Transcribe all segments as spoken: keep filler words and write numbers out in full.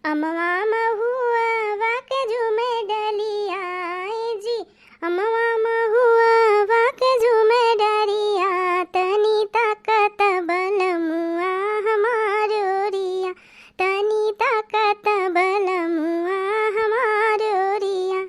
अमवा महुआ के झूमे डलिया, ए जी, अमवा महुआ के झूमे डलिया, तनी ताकत बलमुआ हमार ओरिया, तनी ताकत बलमुआ हमार ओरिया।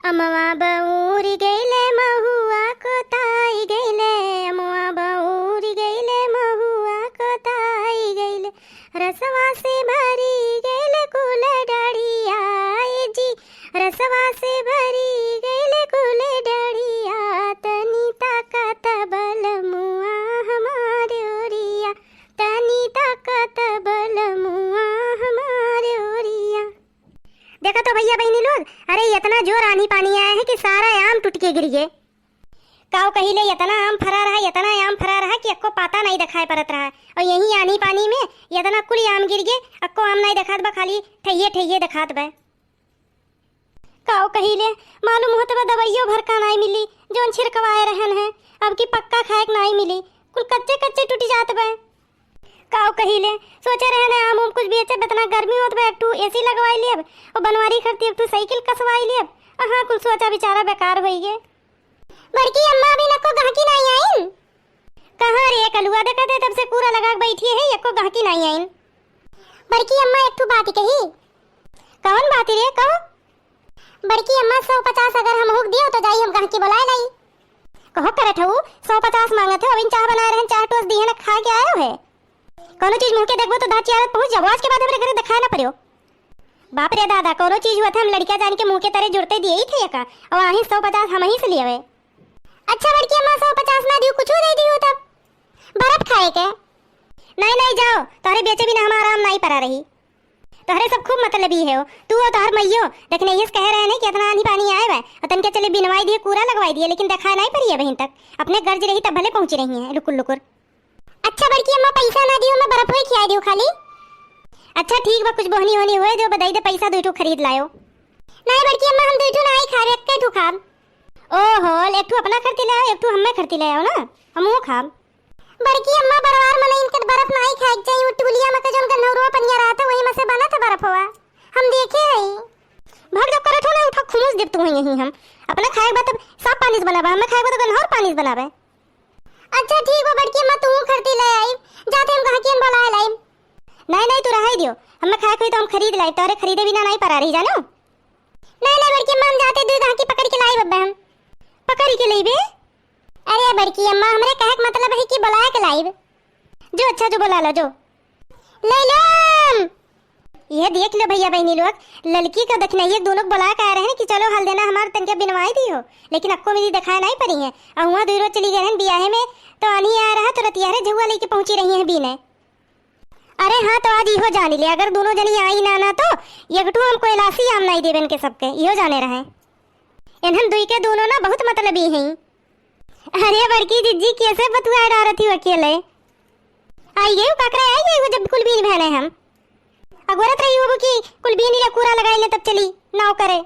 अमवा बउरि गइले, महुआ कोताइ गइले, अमवा बउरि गइले, महुआ कोताइ गइले। रसवा से भरि गइले कुल डढ़िया, ए जी, रसवा से भरि गइले कुल डढ़िया। तनी ताकत बलमुआ हमार ओरिया, तनी ताकत बलमुआ हमार ओरिया। देखा तो भइया बहिनी लोग, अरे एतना जोर आन्ही पानी आया है कि सारा आम टूट के गिर गए। काव कही ले, एतना आम फरा रहा, एतना आम फरा रहा कि एक्को पाता नाहीं देखाइ परत रहा। अउर यही आन्ही पानी में एतना कुल आम गिर गए, एक्को आम नाहीं देखात बा, खाली ठहिये ठहिये देखात बा। काव कही ले, मालूम होत बा दवाइयो भर का नाहीं मिली, जौन छिड़कवाए रहन है, अब की पक्का खाएक नाहीं मिली, कुल कच्चे कच्चे टूट जात बा। काव कही ले, सोचे रहे ने आम उम कुछ बेचब, एतना गर्मी होत बा, एक ठू AC लगवाइ लेब, अउर बनवारी खरती एक ठू साइकिल कसवाइ लेब। अहाँ कुल सोचा बिचारा बेकार होइ गए। बड़की अम्मा, अभी एको गहकी नाहीं आइन। कहाँ रे कलुआ, देखत है तब से कूरा लगा के बैठी है, एको गहकी नाहीं आइन। बड़की अम्मा, एक ठू बात कही। कौन बात रे, कहो। बड़की अम्मा, सौ पचास अगर हमहूक दियो तो जाई हम गहकी बोलाए लाई। कहो करत हऊ, सौ पचास मांगत हो, अभी चाह बनाए रहन, चाह टोस दिहन, खा के आयो है। कौनो चीज मुँह के देखबो तो दाँत चियारत पहुँच जाबो, आज के बाद हमरे घरे देखाए ना पड़ियो। बाप रे दादा, कौनो चीज हुआ था हम लड़किया जान के मुँह के तरे जुड़ते दिए ही थे का, अउर आही सौ पचास हमही से लियावे। अच्छा बड़की अम्मा, सौ पचास ना दियो, कुछ दे दियो तब बर्फ खाए के। नाहीं नाहीं जाओ, तोहरे बेचे बिना हमारा आम नाहीं परा रही। तोहरे सब खूब मतलबी है हो, तू अउर तोहर मइयो। देखने यस कहे रहे नहीं कि एतना आन्ही पानी आए बा, अउर तनके चले बिनवाइ दिए, कूरा लगवाइ दिए, लेकिन देखाए नाहीं पड़ी है बहिन तक। अपने गर्ज रही तब भले पहुँची रही है लुकुर लुकुर। अच्छा बड़की अम्मा, पैसा ना दियो, मैं बर्फ ही खियाइ दियो खाली। अच्छा ठीक बा, कुछ बोहनी होनी होए दियो, बधाई दे पैसा दुइ ठू खरीद लायो। नाहीं बड़की अम्मा, हम दुइ ठू नाहीं खाब, एक्के ठू खाब। ओहो, एक ठू अपना खरती ले आओ, एक ठू हम्मे खरती ले आओ ना, हमहू खाब। बड़की अम्मा, बरवार मनइन के बर्फ नाहीं खाएक चाहिए, उ टुलिया में के जौन गन्हौरवा पनिया रहत है, वही में से बनत है बर्फवा, हम देखे हई। भाग जब करत हो ना, उठा खुमूस देब तू यहीं हम। अपना खाएक बा तब साफ पानी से बनाबा, हमें खाएक बा तो गन्हौर पानी से बनाबे। अच्छा ठीक बा बड़की अम्मा, तू खरती ले आई, जाते हम गहकियन बोलाए लाई। नाहीं नाहीं, तू रहाई दियो, हमें खाएक होई तो हम खरीद लाई, तोहरे खरीदे बिना नाहीं परा रही जानो। नाहीं नाहीं बड़की अम्मा, हम जाते दुइ गहकी पकड़ के लाई बब्बे हम। पकड़ के लेबे? अरे बड़की अम्मा, हमरे कहेक मतलब है कि बोलाए के लाइब। जो अच्छा जो बोला लो जो। ले लो। ये देख लो भइया बहिनी लोग, ललकी का दखिनहिया दोनों के बोला के आए रहे कि चलो हल देना हमार तनके बिनवाई दियो, लेकिन अक्को मेरी देखाए नाहीं पड़ी है। अउर हुआँ दुइ रोज चली गए रहन बियाहे में, तो आन्ही आए रहा तो रतिया रे झउआ लेके पहुँची रही है बीने। अरे हाँ, तो आज इहो जानी ले, अगर दोनों जनी आई ना ना तो एक ठू हम कोयलासी आम नाहीं देबे इनके सबके, इहो जाने रहे। इन्हन दुई के दोनों ना बहुत मतलबी हैं। अरे बड़की जिज्जी, कैसे बतुआ डारत ही अकेले? आई गई काकरे, आई गई हो जब कुल बीन बहने हम। अगोरत रही होबो कि कुल बीन ले कूरा लगाई ले तब चली नाव करे।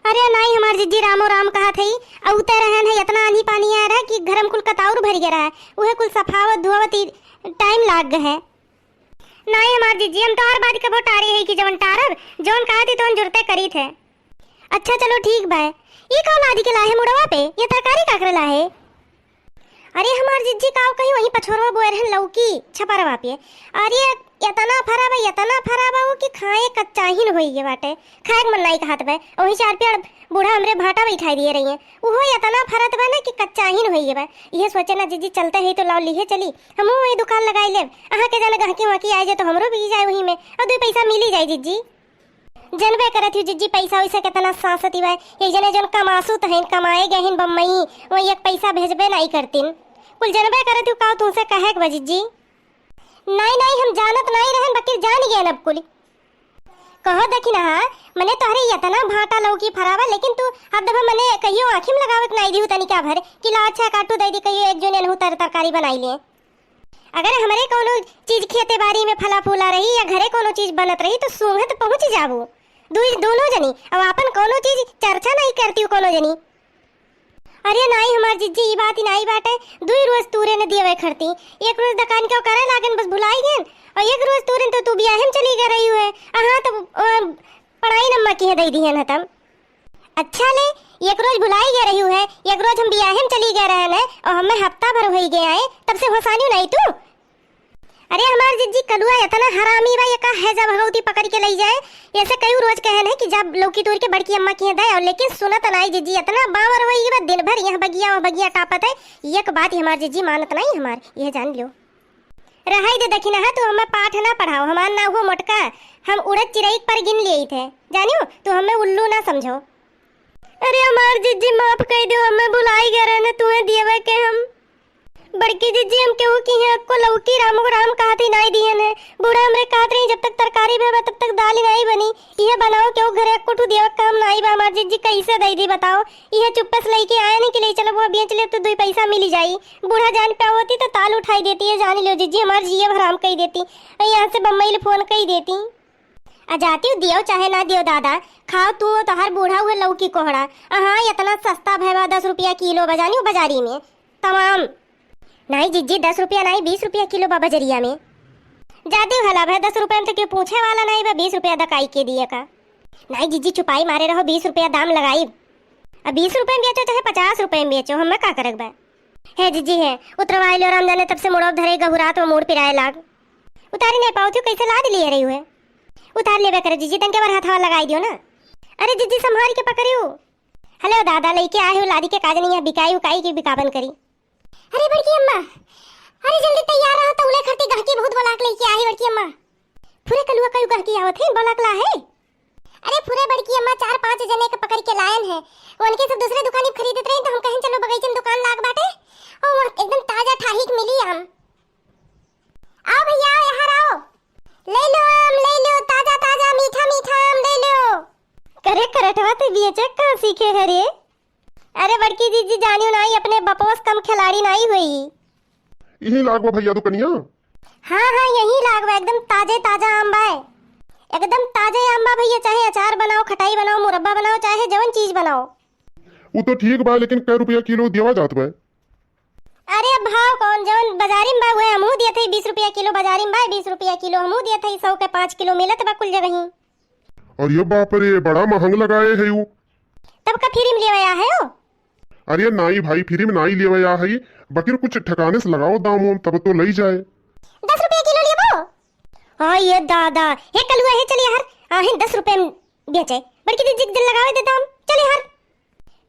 अरे नाहीं, हमार जिज्जी रामो राम कहत हई, अउते रहन है, एतना आन्ही पानी आए रहा कि घर में कुल कताउर भरि गए रहा, उहे कुल सफावत धुआवत ही टाइम लाग गए है। नाहीं हमार जिज्जी, हम तोहर बात कबो टारे है कि जवन टारब, जवन कहत ही तवन जुरते करीत है। अच्छा चलो ठीक बा। ई का लादी के लाहे मुड़वा पे, ये तरकारी काकरे लाहे? अरे हमार जिज्जी काव कही, वहीं पछोरवा बोए रहन लौकी छपरवा पे। अरे एतना फरा बा, एतना फरा बा वो कि खाए कच्चाहिन होई गए बाटे, खाए के मन नाहीं कहत बा। वही चार पेड़ बूढ़ा हमरे भाटा बैठाई दिए रही है, उहो एतना फरत बा ना कि कच्चाहिन होई गए बा। इहे सोचे ना जिज्जी चलते है तो लाओ लिहे चली, हमहू वही दुकान लगाई लेब। अहाँ के जाने गहकी वहकी आए जाए तो हमरो बिकी जाए वही में, अउर दुइ पैसा मिली जाए जिज्जी। जनबे करत ही जिज्जी, पैसा वैसा केतना साँसती बा। एक जने जौन कमासुत हइन, कमाए गए हइन बम्बई, वही एक पैसा भेजबे नाहीं करतीन। कुल जनबे करत ही, काव तुमसे कहे के बा जिज्जी? नाहीं, नाहीं, हम जानत नाहीं रहन, बकिर जान गए अब कुल। कहो देखी ना, हाँ, मने तोहरे एतना भाटा लौकी फरावा, लेकिन तू हद भर मने कहियो आँखी में लगावे के नाहीं दिहू तनिका भर, कि ला अच्छा काटू दे दी, कहियो एक जने एनहू तर-, तरकारी बनाई ले। अगर हमरे कौनो चीज खेते बारी में फला फूला रही या घरे कौनो चीज बनत रही तो सूंघत पहुँच जाबू। दुई, दोनों जनी, अब आपन कौनो चीज चर्चा नाहीं करती कौनो जनी। अरे नाहीं हमार जिज्जी, ई बात ही नाहीं बाटे। दुई रोज तूरे न दियवे खरती, एक रोज दकान के करे लागन, बस भुलाई गएन। और एक रोज तुरंत तो तू बियाहे में चली गए रही है। अहाँ तो, अ, पढ़ाई नम्मा की है दे दी है ना तब। अच्छा ले, एक रोज भुलाई गए रही है, एक रोज हम बियाहे में चली गए रहे न, और हमें हफ्ता भर होई गए आए, तब से होसानी नहीं तू। अरे हमार जिज्जी कलुआ इतना हरामी बा, ये का है जब भगवती पकड़ के ले जाए। ऐसे कई रोज कहे नहीं कि जब लौकी तोड़ के बड़की अम्मा की दे, और लेकिन सुनत नहीं जिज्जी, इतना बावर होई बा, दिन भर यहाँ बगिया वहाँ बगिया टापत है। एक बात ही हमार जिज्जी मानत नहीं हमार, यह जान लियो। रहाई दे दखिना है, तू हमें पाठ ना पढ़ाओ, हमार ना हुआ मोटका, हम उड़द चिरई पर गिन लिए थे, जानियो, तू हमें उल्लू ना समझो। अरे हमार जिज्जी माफ कर दो, हमें भुलाई गए रहे न, तुम्हें दिए के हम। बड़की जिज्जी हम केहू की है, अक्को लौकी राम को राम कहत ही नाई दिए ने। बूढ़ा हमरे कहत रही, जब तक तरकारी बे तब तक दाल ही नाई बनी, यह बनाओ केहू घरे अक्को ठू देवे काम नाई बा, हमार जिज्जी कैसे दे दी बताओ। यह चुप्पे से लेके आए नहीं कि ले चलो वो बेच ले तो दुई पैसा मिली जाई। बूढ़ा जान पे होती तो ताल उठाई देती है, जान लियो जिज्जी हमार जिए हराम कर देती। और यहाँ से बम्बई ले फोन कर देती। आ जाती हो दियो चाहे ना दियो दादा, खाओ तू और तोहार बूढ़ा हुए लौकी कोहड़ा। अहाँ इतना सस्ता भय बा, दस रुपया किलो बजानी हो बाजारी में तमाम। नहीं जिज्जी, दस रुपया नहीं, बीस रुपया किलो बा बजरिया में। जाती हो हला भय, दस रुपया में तो क्यों पूछे वाला नहीं बा, बीस रुपया दकाई के दिए का। नहीं जिज्जी, छुपाई मारे रहो, बीस रुपया दाम लगाई। अब बीस रुपया में बेचो चाहे पचास रुपया में बेचो, हमें का करक बा। हे जिज्जी हे, उतरवाई लो राम जाने तब से मुड़ो धरे गहुरात में मूड़ पिराए लाग। उतारी नहीं पाओ थी, कैसे लाद लिए रही हुए? उतार लेबे करे जिज्जी, तनके बार हथवा लगाई दियो ना। अरे जिज्जी संभाल के पकड़ियो। हेलो दादा, लइके आए हो लादी के काज नहीं है, बिकाई उकाई की बिकाबन करी। अरे बड़की अम्मा, अरे जल्दी तैयार रहो, तौले खरती गहकी बहुत बोलाक लइके आई बड़की अम्मा। फुरे कलुआ कयू गहकी आवत है, बोलाक ला है। अरे फुरे बड़की अम्मा, चार पांच जने के पकड़ के लायन है, उनके सब दूसरे दुकानी खरीदत रही तो हम कहें चलो बगीचे में दुकान लाग बाटे, और वहाँ एकदम ताजा ठाहिक मिली आम। आओ भैया, आओ, यहाँ आओ, ले लो आम, ले लो, ताजा ताजा मीठा मीठा आम ले लो। करे करठवा ते बेचे कहाँ सीखे है रे? अरे बड़की जिज्जी जानियो नाई, अपने बपवा से कम खिलाड़ी नाई हुई। यही लाग बा भैया दुकनिया? हाँ हाँ, यही लाग बा, एकदम ताजे ताजा आम बा, एकदम ताजे आम बा भैया। चाहे अचार बनाओ, खटाई बनाओ, मुरब्बा बनाओ, चाहे जवन चीज बनाओ। वो तो ठीक बा, लेकिन कै रुपया किलो देवा जात बा? अरे अब भाव कौन, जवन बाजारी में बा उहे हमहू दियत हई, बीस रुपया किलो बाजारी में बा, बीस रुपया किलो हमहू दियत हई, सौ के पाँच किलो मिलत बा कुल जगही। अरे बाप रे, बड़ा महंग लगाए है यू। तब का फ्री में लेवे आया है हो? अरे नाई भाई, फ्री में नाई लेवे आ है, बकिर कुछ ठिकाने से लगाओ दाम वाम, तब तो लई जाए। दस रुपया किलो लेबो? हाँ ये दादा, हे कलुआ हे, चलिए हर आहे दस रुपया में बेचे, बड़की दीदी जिद लगावे दे दाम, चलिए हर।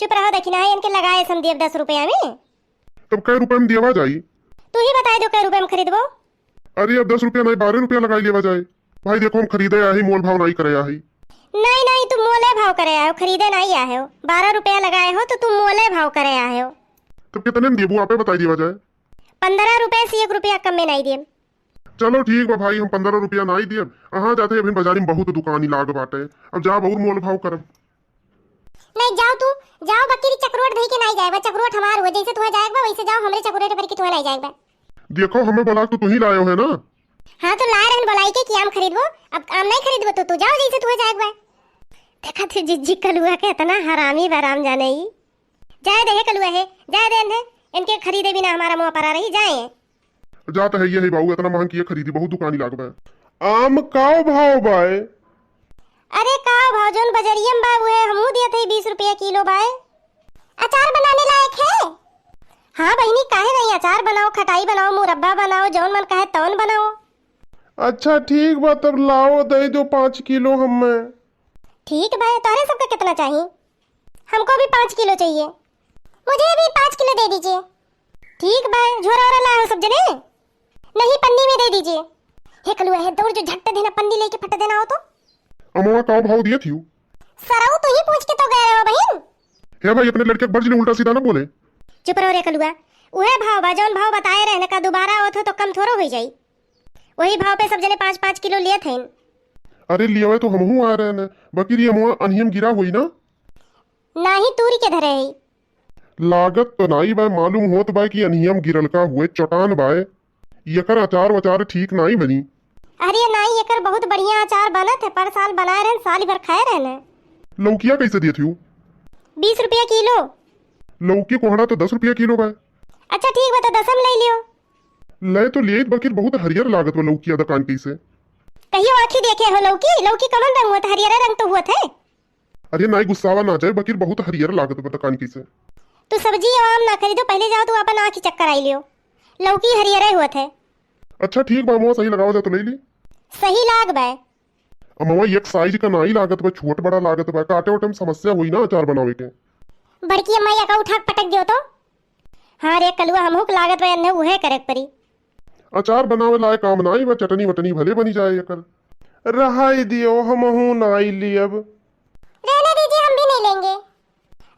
चुप रहो, देखी ना है इनके लगाए सम देव दस रुपया में। तब कै रुपया में देवा जाई? तू ही बताए दो कै रुपया में खरीदबो। अरे अब दस रुपया नहीं, बारह रुपया लगाई लेवा जाए। भाई देखो, हम खरीदे आए ही, मोल भाव नहीं करे आए ही। नहीं नहीं, तू मोले भाव करे आए हो, खरीदे नहीं आए हो। बारह रुपया लगाए हो तो तू मोले भाव करे आए हो। तब कितने में देबू, आपे बताई देवा जाए। पन्द्रह रुपया से एक रुपया कम में नहीं देब। चलो ठीक बा भाई, हम पन्द्रह रुपया नहीं देब। अहाँ जाते अभी बाजारी में बहुत दुकानी लाग बाटे, अब जाब और मोल भाव करब। नहीं जाओ तू, जाओ बकिरी चकरोट धई के नहीं जाए बा, चकरोट हमार हुआ, जैसे तुम्हें जाए बा वैसे जाओ, हमरे चकरोट पर की तुम्हें नहीं जाए बा। देखो हमें बोला तो तू ही लायो है ना। हाँ तो लाए रहन बोलाई के कि आम खरीदबो, अब आम नहीं खरीदबो तो तू जाओ जैसे तुम्हें जाए बा। देखा थे जिज्जी कलुआ के इतना हरामी बा राम जाने ही। जाए दे हे कलुआ हे, जाए दे इन्हें, इनके खरीदे बिना हमारा मुँह परा रही जाए। जात है ये है बाबू, इतना महंग किए खरीदी, बहुत दुकानी लाग बा। आम काव भाव बाए? अरे काव भाव, जौन बजरिया में बा उहे हमहू दियत है, बीस रुपया किलो बाए। अचार बनाने लायक है? हाँ बहिनी, काहे नहीं, अचार बनाओ, खटाई बनाओ, मुरब्बा बनाओ, जौन मन कहे तौन बनाओ। अच्छा ठीक बा, तब लाओ दे दो पाँच किलो हमें। ठीक बा, तोहरे सबका कितना चाहिए? हमको भी पाँच किलो चाहिए। मुझे भी पाँच किलो दे दीजिए। ठीक बा, झोरा ओरा लाए हो सब जने? नहीं, पन्नी में दे दीजिए। हे कलुआ हे, दौड़ जो झट देना, पन्नी लेके फट देना हो तो। अमवा का भाव दिए थियू? सरऊ तू ही पूछ के तो गए रहो बहिन। हे भाई, अपने लड़के के बर्ज ले, उल्टा सीधा ना बोले। चुप रहो रे कलुआ, उहे भाव बा, जौन भाव बताए रहने का दोबारा आवत हो तो कम थोड़ो हो जाई। वही भाव पे सब जने पाँच पाँच किलो लेत हईन। अरे लियावे तो हमहू आ रहे ने, बकिर ये अमवा अनहियम गिरा होई ना? नाही, तूरी के धरे है। लागत तो नाई बा, मालूम होत बा कि अनहियम गिरल का हुए, चटान बाय। यकर अचार वचार ठीक नाई बनी। अरे नाई, एकर बहुत बढ़िया अचार बनत है, पर साल बनाए रहन, साल भर खाए रहन। लौकिया कैसे दिए थियू? बीस रुपया किलो। लौकी कोहड़ा तो दस रुपया किलो बा। अच्छा ठीक बा, तो दस में ले लियो। ले तो लियाई, बकिर बहुत हरियर लागत बा लौकिया दकान कैसे। कहियो आँखी देखे हो लौकी? लौकी कवन रंग होत? हरियर रंग तो होत है। अरे नाई, गुस्सावा ना जाए, बकिर बहुत हरियर लागत बा दकान कैसे। तू सब्जी आम ना खरीदो, पहले जाओ तू अपन आँखी चक्कर आई लियो। लौकी हरियर होत है। अच्छा ठीक बा, मुँह सही लगावा जा तो ले ली। सही लाग बा। अमवा एक साइज का नाई लागत बा, छोट बड़ा लागत बा, काटे ओटे में समस्या होई ना अचार बनावे के। बड़की अम्मा एका उठा के पटक दियो तो। हाँ रे कलुआ, हमहू के लागत बा अन्हे उहे करे के परी। अचार बनावे लायक काम नाई बा, चटनी वटनी भले बनी जाए एकर। रहाई दियो, हमहू नाई लियब। रहने दीजिए, हम भी नहीं लेंगे।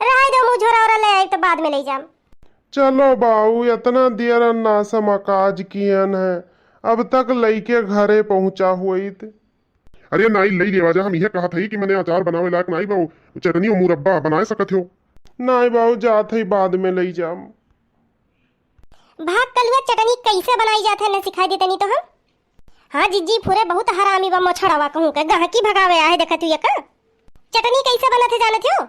रहाई दो, मुँह झोरा ओरा ले आई तो बाद में ले जाम। चलो बाऊ, इतना देर अन्ना समकाज कियन है, अब तक लइके घरे पहुँचा होइत। अरे नाई, लई लेवा जा, हम इहे कहत हई कि मने अचार बनावे लायक नाई बा, चटनी और मुरब्बा बनाए सकत हो। नाई बाऊ, जात हई, बाद में लई जाम। भाग कलुआ, चटनी कैसे बनाई जात है, न सिखाई दे तनी तो हम। हाँ जिज्जी, फुरे बहुत हरामी बा मोछड़वा कहूँ के, गहकी भगावे आहे, देखत हुई का। चटनी कैसे बनत है जानत हो?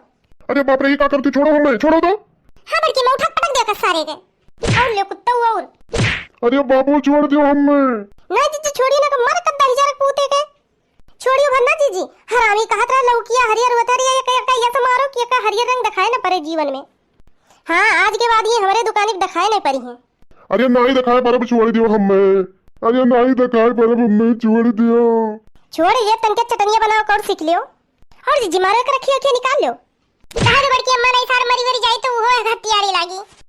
अरे बाप रे, ई का करती, छोड़ो हमें, छोड़ो तो। हाँ बड़की, मैं उठा के पटक दिया कर सारे के। और ले कुत्ता और। अरे बाबू, छोड़ दियो हमें। ना जिज्जी, छोड़ियो ना, तो मर कद्दा हिजारक पूते के। छोड़ियो भर ना जिज्जी, हरामी कहत रहा लौकिया हरियर होत हरिया, एक, एक, एक, ऐसे मारो कि एक हरियर रंग दिखाए न परे जीवन में। हाँ, आज के बाद ये हमरे दुकानी पे दिखाए नहीं परी हैं। अरे नाई दिखाए परब, छोड़ दियो हमें। अरे नाई दिखाए परब, हमें छोड़ दियो। छोड़ ये तनके चटनिया बनाओ, कौर सीख लियो। और जिज्जी मारो, एक रखियो, रखियो निकाल लो। कहा दे बड़की अम्मा, नहीं सार मरी वरी जाई तो वो एक हथियारी लागी।